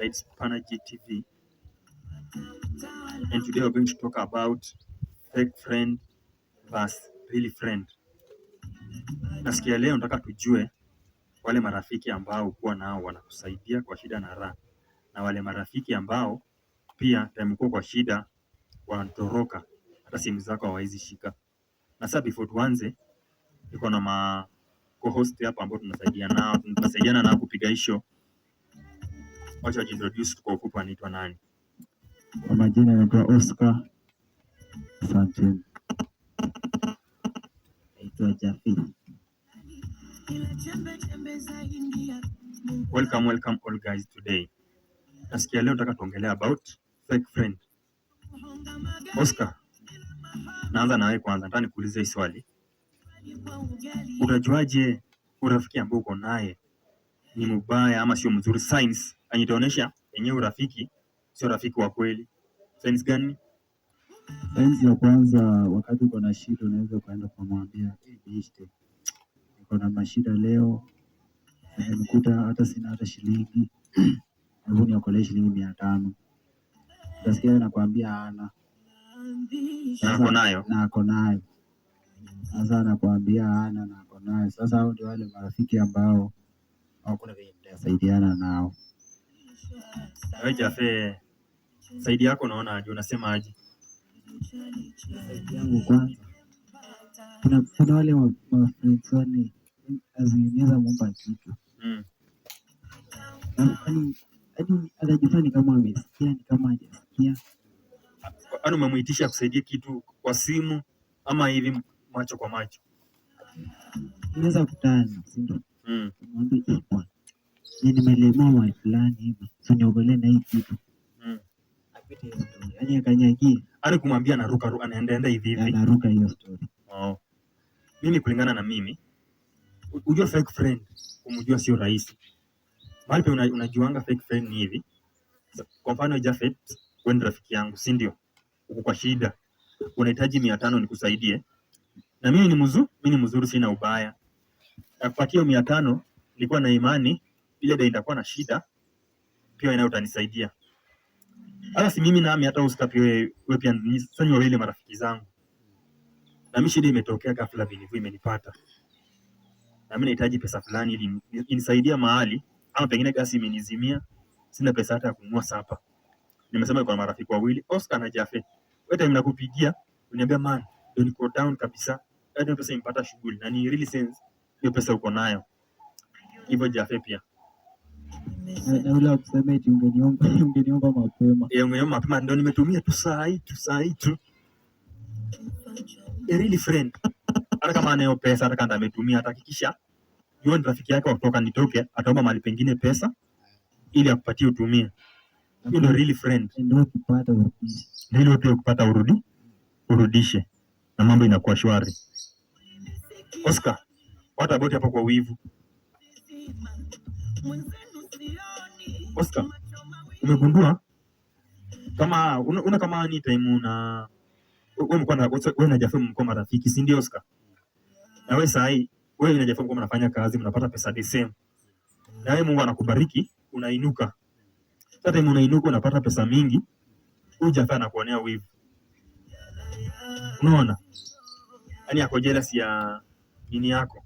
Inside Spanergy TV, and today we're going to talk about fake friend versus real friend. Nasikia leo nataka tujue wale marafiki ambao kuwa nao wanakusaidia kwa shida na raha, na wale marafiki ambao pia time uko kwa shida wanatoroka, hata simu zako hawawezi shika. Na sasa before tuanze, niko na ma co-host hapa ambao tunasaidiana nao kupiga hii show. Wacha wajiintroduce kwa ufupi, anaitwa nani? Kwa majina naitwa Oscar. Asante. Naitwa Jafet. Welcome, welcome all guys today. Nasikia leo nataka tuongelea about fake friend. Oscar, naanza na wewe kwanza, nataka nikuulize hii swali. Utajuaje urafiki ambao uko naye ni mubaya ama sio mzuri? Signs yenye itaonyesha yenyewe urafiki sio rafiki wa kweli. Signs gani? Signs ya kwanza, wakati uko na shida unaweza ukaenda kumwambia, "Eh, beshte, niko na mashida leo, nimekuta hata sina hata shilingi, hebu niokolee shilingi 500." Utasikia anakuambia hana. Na ako nayo. Na ako nayo. Sasa anakuambia hana na ako nayo. Sasa hao ndio wale marafiki ambao hakuna venye mtasaidiana nao. Na wewe Jafe, side yako unaona aje? Unasema aje? Side yangu kwanza, kuna wale ma friends wale azinaweza muomba kitu yaani hadi anajifanya ni kama amesikia, ni kama hajasikia. Yaani umemuitisha akusaidie kitu kwa simu ama hivi macho kwa macho? Unaweza kutana, si ndio? Mm. Mwambie, "Eh, bwana, mimi nimelemewa mahali fulani hivi, so niokolee na hii kitu." Apite hiyo story, yaani akanyagie. Yaani kumwambia anaruka anaendaenda hivi hivi. Anaruka hiyo story. Oh. Mimi kulingana na mimi, ujua fake friend kumjua sio rahisi. Mahali pe unajuanga fake friend ni hivi. Kwa mfano Jafet, wewe ni rafiki yangu, si ndio? Uko kwa shida, unahitaji 500 nikusaidie, na mimi ni mzuri, mimi ni mzuri, sina ubaya. Nakupatia hiyo 500, nilikuwa na imani ile day nitakuwa na shida pia nayo utanisaidia. Hata si mimi nami hata Oscar pia wewe pia ni sasa ni wawili marafiki zangu. Na mimi shida imetokea ghafla bin vu imenipata. Na mimi nahitaji pesa fulani ili inisaidie mahali ama pengine gasi imenizimia, sina pesa hata ya kununua supper. Nimesema kwa marafiki wawili, Oscar na Jafe. Wewe time nakupigia, uniambia, "Man, ndio niko down kabisa. Hata pesa impata shughuli." Na ni really sense hiyo pesa uko nayo. Hivyo Jafe pia. Na ule wa kusema eti ungeniomba mapema. Eh, ungeniomba mapema ndio nimetumia tu saa hii tu saa hii tu. A really friend. Hata kama anayo pesa, hata kama ametumia, atahakikisha yule ni rafiki yake wa kutoka nitoke, ataomba mahali pengine pesa ili akupatie utumie. Hiyo ndio really friend. Ndio ukipata urudishe. Ndio ile pia ukipata urudishe na mambo inakuwa shwari. Oscar, what about hapo kwa wivu? Oscar, umegundua kama una kama ni time una wewe mko na wewe na Jafe mko marafiki, si ndio Oscar? Na wewe saa hii wewe na Jafe mko mnafanya kazi, mnapata pesa the same. Na wewe Mungu anakubariki, unainuka. Sasa time unainuka unapata pesa mingi, huyu Jafe anakuonea wivu. Unaona? Yaani ako jealous ya nini yako,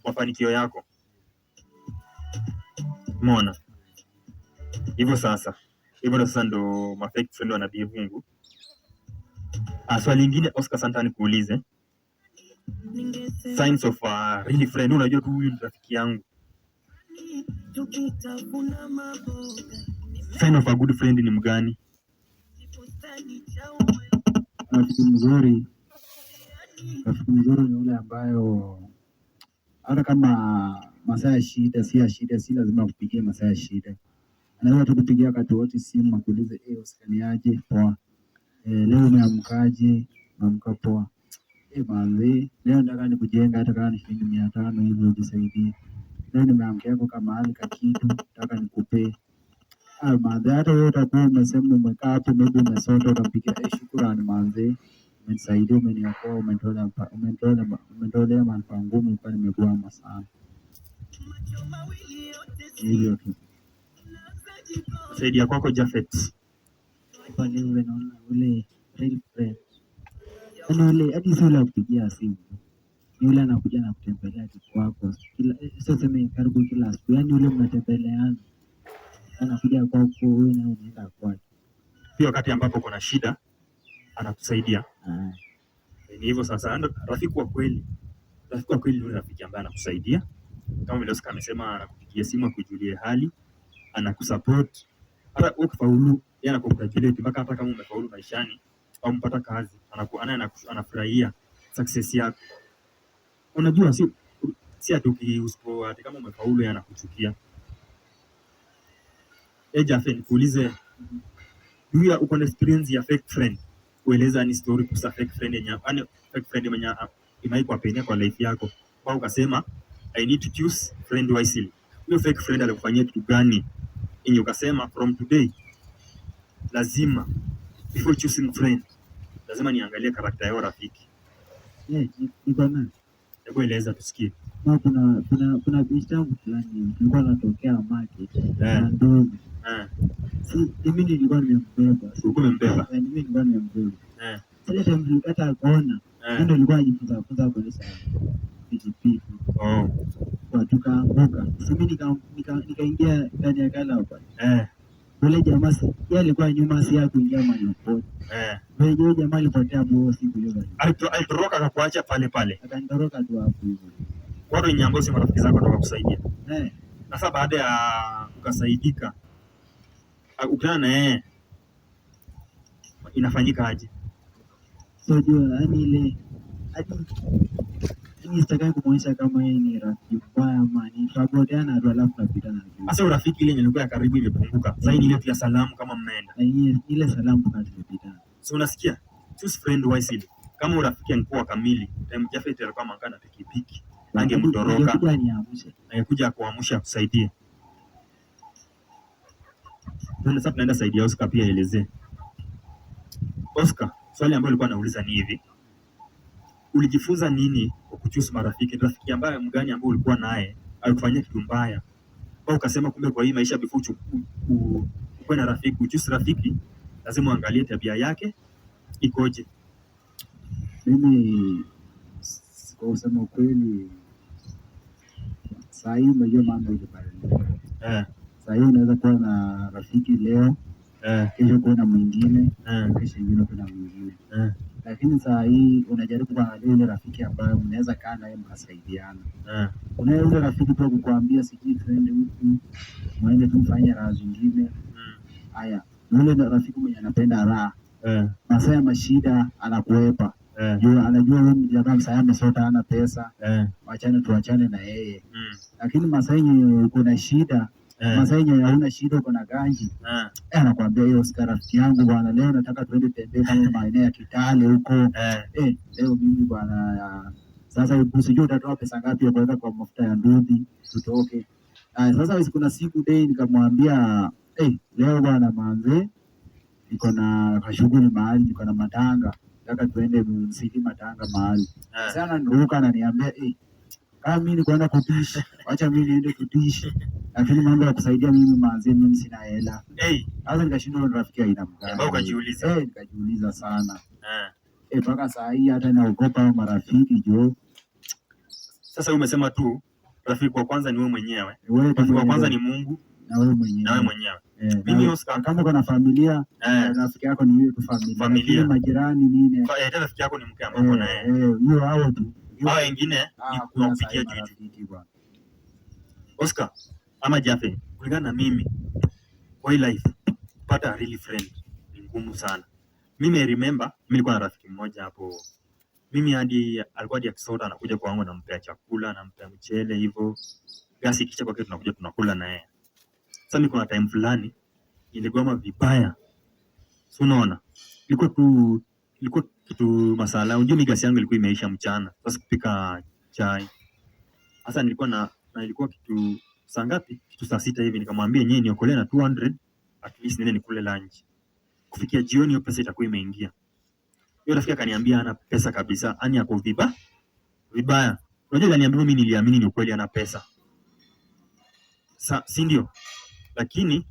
mafanikio yako. Umeona? Hivyo sasa. Hivyo ndo sasa ndo ma fake friend wanabehave. Ah, swali lingine Oscar, santa nikuulize. Signs of a really friend. Unajua tu huyu ni rafiki yangu. Sign of a good friend ni mgani? Rafiki mzuri ni ule ambayo hata kama masaa ya shida si ya shida, si lazima akupigie masaa ya shida. Anaweza tu kupigia wakati wote simu akuulize, "Eh, usikaniaje? Poa. Eh, leo umeamkaje?" "Naamka poa." "Eh, manzi, leo nataka nikujenga hata kama ni shilingi 500 hivi ujisaidie. Leo nimeamkia kwa mahali ka kitu, nataka nikupee." Ah, manzi, hata wewe utakuwa umesema umekaa hapo maybe umesota, utampigia, "Eh, shukrani manzi. Umenisaidia, umeniokoa, umenitolea mahali pangumu, nilikuwa nimekwama sana." Hivyo tu. Saidia kwako Jafet. Pale ule naona ule real friend. Yaani ule hadi si ule wa kupigia simu. Ni ule anakuja na kutembelea tu kwako. Kila sio sema karibu kila siku. Yaani ule mnatembeleana. Anakuja kwako wewe na unaenda kwake. Pia wakati ambapo kuna shida anakusaidia. Ah. Ni hivyo sasa, rafiki wa kweli. Rafiki wa kweli ni yule rafiki ambaye anakusaidia. Kama vile Oscar amesema, anakupigia simu akujulie hali, anakusupport. Hata ukifaulu, yeye anakongratulate mpaka hata kama umefaulu maishani au mpata kazi, anafurahia success yako. Unajua si ati usipo ati kama umefaulu yeye anakuchukia. Eh, Jafe, nikuulize, do you uko na experience ya fake friend? Kueleza ni story kuhusu fake friend yenye, yani fake friend mwenye imewahi kuapenia kwa life yako. Kwa ukasema I need to choose friend wisely. Huyo fake friend alikufanyia kitu gani yenye ukasema from today lazima before choosing friend lazima niangalie character yao rafiki. Eh, niko na Hebu eleza tusikie. na kuna beshte yangu fulani tulikuwa natokea market na ndugu. Si mimi nilikuwa nimembeba. Ulikuwa umembeba? Eh, mimi nilikuwa nimembeba. Ile time tulikata kona, mimi ndio nilikuwa najifunza funza kuendesha pikipiki. Kwa tukaanguka. Si mimi nikaingia ndani ya kala. Yule jamaa yeye alikuwa nyuma, si ya kuingia mahali popote. Yule jamaa alipotea hapo siku hiyo. Alitoroka akakuacha pale pale. Akanitoroka tu hapo hivyo. Watu wenye ambao si marafiki zako ndio wakusaidia. Sasa baada ya ukasaidika, ukutana na yeye, inafanyika aje? So jua, yani ile hadi yani sitaki kumuonyesha kama yeye ni rafiki mbaya ama ni tunagoteana tu alafu tunapitana tu. Sasa urafiki ile yenye ilikuwa ya karibu imepunguka. Sasa ni ile tu ya salamu kama mmeenda. Na ile salamu tumepitana. So unasikia? Choose friend wisely. Kama urafiki angekuwa kamili, time Jafet alikuwa ameangaa na pikipiki, angemtoroka. Angekuja aniamshe. Angekuja kuamsha akusaidie. Sasa tunaenda side ya Oscar pia aelezee. Oscar, swali ambalo nilikuwa nauliza ni hivi. Ulijifunza nini kwa kuchoose marafiki? Rafiki ambaye mgani ambaye ulikuwa naye alikufanyia kitu mbaya? Au ukasema kumbe kwa hii maisha before ukuwe na rafiki, uchoose rafiki, lazima uangalie tabia yake ikoje. Mimi kwa kusema ukweli, saa hii unajua mambo ilibadilika. Saa hii unaweza kuwa na rafiki leo, kesho kuwa na mwingine, kesho ingine kuwa na mwingine. Lakini saa hii unajaribu kuangalia yule rafiki ambaye mnaweza kaa naye mkasaidiana. Kuna yule rafiki tu kukuambia sijui tuende huku, muende tu mfanye raha zingine. Haya, yule rafiki mwenye anapenda raha. Masaa ya mashida anakuepa. Juu anajua huyu jamaa msaya amesota hana pesa. Wachane tuachane na yeye. Lakini masaa yenye uko na shida, masaa yenye hauna shida uko na ganji. Anakuambia hiyo Oscar rafiki yangu bwana, leo nataka tuende tembee kama maeneo ya Kitale huko. Leo mimi bwana, sasa usijue utatoa pesa ngapi ya kuweka kwa mafuta ya nduthi tutoke. Sasa kuna siku day nikamwambia, leo bwana manze niko na kashughuli mahali, niko na matanga, nataka tuende msiki matanga mahali. Sasa ananiruka ananiambia, kama mimi niko naenda kudishi, acha mimi niende kudishi. Lakini mambo ya kusaidia mimi manze, mimi sina hela. Sasa nikashindwa ni rafiki aina gani. Ambao ukajiuliza. Nikajiuliza sana. Mpaka saa hii hata naogopa marafiki jo. Sasa wewe umesema tu rafiki wa kwanza ni wewe mwenyewe. Wewe tu Rafiki wa kwanza mwenyewe. ni Mungu Na wewe mwenyewe. Na wewe mwenyewe. Mimi Oscar. Kama uko na familia, rafiki yako ni yule tu familia. Familia. Lakini majirani nini? Tena rafiki yako ni mke ambaye uko na yeye. Hiyo hao tu. Hao wengine ni Kuna kuwapigia sahi juju. marafiki bwana. Oscar ama Jaffe, kulingana na mimi kwa hii life kupata a real friend ni ngumu sana. Mimi I remember mimi nilikuwa na rafiki mmoja hapo. Mimi hadi alikuwa hadi akisota anakuja kwangu, nampea chakula, nampea mchele hivyo. Gasi ikisha kwake tunakuja tunakula na yeye. Sasa mimi kuna time fulani niligoma vibaya. Si unaona? Ilikuwa tu ilikuwa kitu masala. Unajua mimi gasi yangu ilikuwa imeisha mchana. Sasa kupika chai. Sasa nilikuwa na ilikuwa kitu saa ngapi? Kitu saa 6 hivi nikamwambia nyinyi niokolee na 200 at least niende nikule lunch. Kufikia jioni hiyo pesa itakuwa imeingia. Yule rafiki akaniambia hana pesa kabisa, yani ako vibaya. Unajua aliniambia mimi niliamini ni ukweli ana pesa. Sa, si ndio? Lakini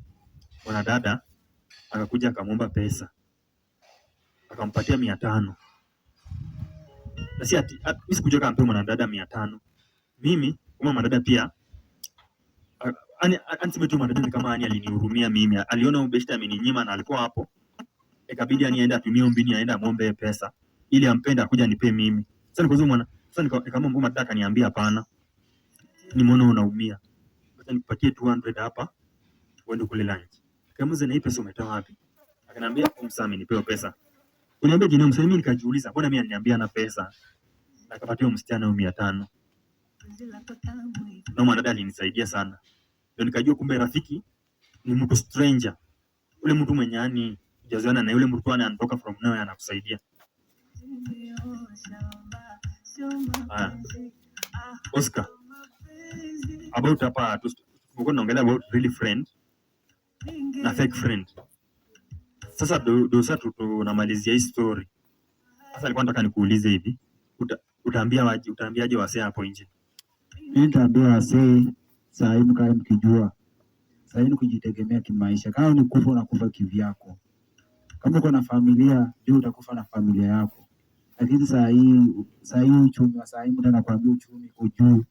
Mwanadada akakuja akamwomba pesa, akampatia 500. Na si ati mimi sikujua kama ampea mwanadada 500. Mimi kama mwanadada pia ani ani tu mwanadada ni kama ani alinihurumia mimi, aliona ubeshte ameninyima na alikuwa hapo, ikabidi ani aende atumie mbini aende amwombe pesa ili ampende akuja anipe mimi. Sasa nikaanza mwana sasa nikamwomba mwanadada akaniambia hapana, nimeona unaumia, acha nikupatie 200 hapa uende kule lunch. Nikamuuliza na hii pesa umetoa wapi? Akaniambia msami nipewe pesa. Uniambia jina msami, mimi nikajiuliza mbona mimi ananiambia na pesa? Na akapatia msichana huyo 500. Na mwanadada alinisaidia sana. Ndio nikajua kumbe rafiki ni mtu stranger. Ule mtu mwenye yani hujazoeana na yule mtu anatoka from nowhere anakusaidia. Haya. Oscar, about hapa tulikuwa tunaongelea about real friend na fake friend. Sasa do sasa tunamalizia hii story. Sasa nilikuwa nataka nikuulize hivi, utaambia waje, utaambiaje wasee hapo nje? Mimi nitaambia wasee saa hii mkae mkijua saa hii ni kujitegemea kimaisha. Kama ni kufa unakufa kivyako. Kama uko na familia, jua utakufa na familia yako. Lakini saa hii uchumi wa saa hii mtu anakuambia uchumi uko juu,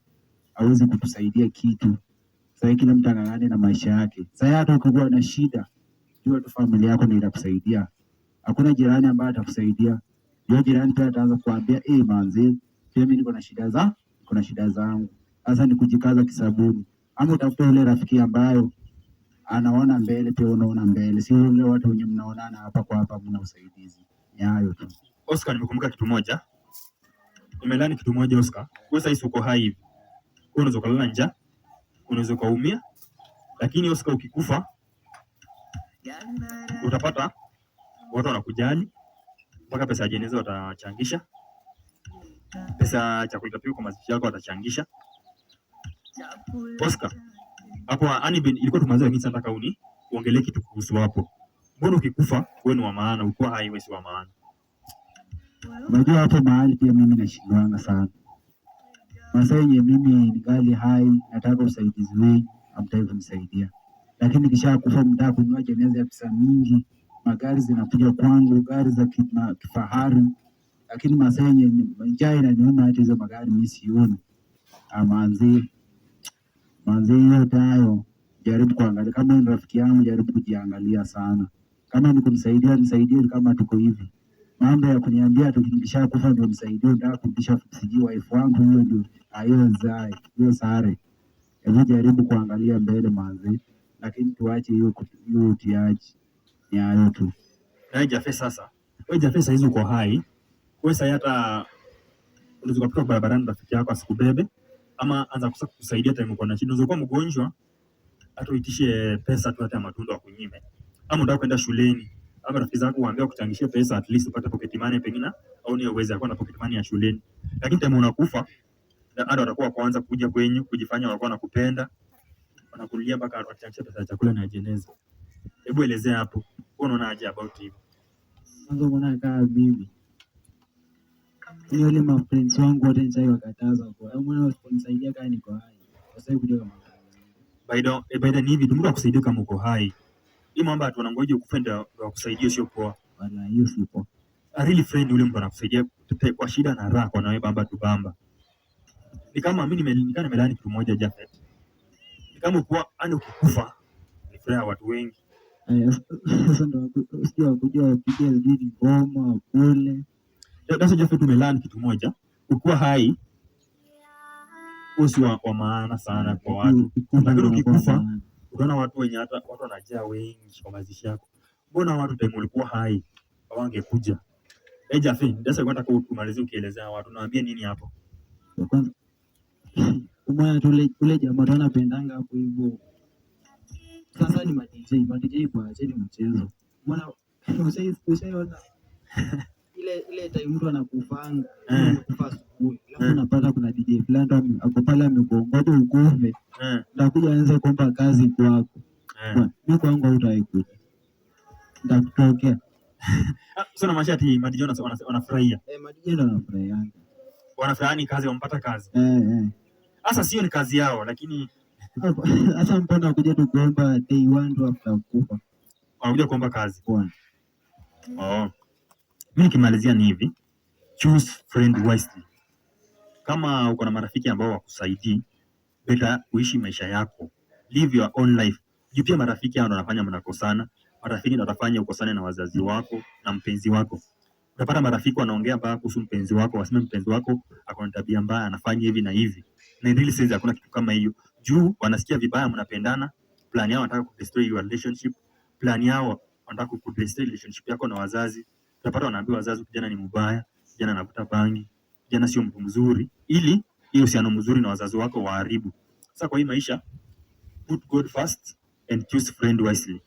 hauwezi kutusaidia kitu. Saa hii kila mtu ang'ang'ane na maisha yake. Saa hii hata ukikuwa na shida, jua tu familia yako ndio itakusaidia. Hakuna jirani ambaye atakusaidia. Jua jirani pia ataanza kuambia, eh, manzi, pia mimi niko na shida za, niko na shida zangu. Sasa ni kujikaza kisabuni. Ama utafute yule rafiki ambayo anaona mbele, pia unaona mbele. Sio yule watu wenye mnaonana hapa kwa hapa mna usaidizi. Ni hayo tu. Oscar, nimekumbuka kitu moja. Nimelani kitu moja Oscar. Wewe sasa uko hai hivi. Wewe unaweza kulala njaa, unaweza kuumia, lakini Oscar ukikufa utapata watu wanakujali mpaka pesa ya jeneza watachangisha, pesa ya chakula itapikwa kwa mazishi yako watachangisha. Oscar, hapo ani ilikuwa tumalize, lakini sasa nataka uni uongelee kitu kuhusu hapo. Mbona ukikufa wewe ni wa maana, ukiwa hai wewe si wa maana? Unajua hapo mahali pia mimi nashindwanga sana. Masaa yenye mimi ningali hai, nataka usaidizi wenu, hamtaki kunisaidia. Lakini nikishakufa mtaka kununua jeneza ya pesa mingi, magari zinakuja kwangu, gari za kifahari. Lakini masaa yenye njaa inaniuma, hata hizo magari mimi sioni. Manzi yote hayo, jaribu kuangalia. Kama ni rafiki yangu, jaribu kujiangalia sana. Kama ni kumsaidia, nisaidie kama tuko hivi. Mambo ya kuniambia tu nikishakufa ndio nisaidie, nataka kurudisha sijui wife wangu, hiyo ndio hiyo zai, hiyo sare. Hebu jaribu kuangalia mbele manzi, lakini tuache hiyo hiyo utiaji. Ni hayo tu. Na Jafe sasa. Wewe Jafe sasa hizi uko hai. Wewe sasa hata unaweza kupita barabarani rafiki yako asikubebe ama anza kusa kukusaidia time uko na shida. Unaweza kuwa mgonjwa hata uitishe pesa tu hata matunda akunyime. Ama unataka kwenda shuleni ama rafiki zako waambie kuchangishia pesa at least upate pocket money pengine au ni uweze kuwa na pocket money ya shuleni. Lakini time unakufa na hata watakuwa kwanza kuja kwenyu kujifanya walikuwa wanakupenda, wanakulia mpaka watachangisha pesa ya chakula na jeneza. Hebu elezea hapo. Wewe unaona aje about hiyo? Kwanza unaona kama mimi ni wale ma friends wangu wote nishai wakataza kwa au mwana usiponisaidia kama niko hai. Sasa kuja kama By the ni hivi mtu akusaidia kama uko hai. Hii mambo watu wanangoja ukufe ndio wakusaidie, sio poa. Wala hiyo si poa. A really friend yule mtu anakusaidia kwa shida na raha, kwa nawe bamba tu bamba. Ni kama mimi nimekaa nimelaani kitu moja Jafet. Ni kama kuwa yani ukikufa ni furaha watu wengi. Aya, sasa ndio usije wakuja wapige sijui ni ngoma wakule. Sasa Jafet umelaani kitu moja, ukiwa hai si wa maana sana kwa watu. Lakini ukikufa utaona watu wenye hata watu wanajaa wengi kwa mazishi yako. Mbona watu time ulikuwa hai hawangekuja? Jafet, sasa nataka umalizie ukielezea watu, naambia nini hapo? Kwanza umeona tu ule jamaa tu anapendanga hapo hivyo. Sasa ni ma DJ, ma DJ kwa acheni mchezo. Umeona usaiona ile time mtu anakufanga, anakufa asubuhi. Alafu unapata kuna DJ fulani ndo ako pale amekuongoja ukufe. Ndakuja aanze kuomba kazi kwako. Mimi kwangu hautawahi kuja. Nitakutokea. Sio na mashati ma DJ wanafurahia. Ma DJ ndo wanafurahianga. Wanafurahia ni kazi, wampata kazi. Sasa sio ni kazi yao, lakini Sasa mbona kuja tu kuomba day one tu after kufa? Wanakuja kuomba kazi. Bwana. Oh. Mimi nikimalizia ni hivi. Choose friend wisely. Kama uko na marafiki ambao wakusaidii, better uishi maisha yako. Live your own life. Juu pia marafiki hao ndio wanafanya mnakosana. Marafiki ndio watafanya ukosane na wazazi wako na mpenzi wako. Utapata marafiki wanaongea mbaya kuhusu mpenzi wako, waseme mpenzi wako ako na tabia mbaya, anafanya hivi na hivi. Na in real sense hakuna kitu kama hiyo. Juu wanasikia vibaya mnapendana, plan yao wanataka kudestroy your relationship, plan yao wanataka kudestroy relationship yako na wazazi. Utapata wanaambia wazazi kijana ni mbaya, kijana anavuta bangi, kijana sio mtu mzuri, ili hiyo uhusiano mzuri na wazazi wako waharibu. Sasa kwa hii maisha, put God first and choose friend wisely.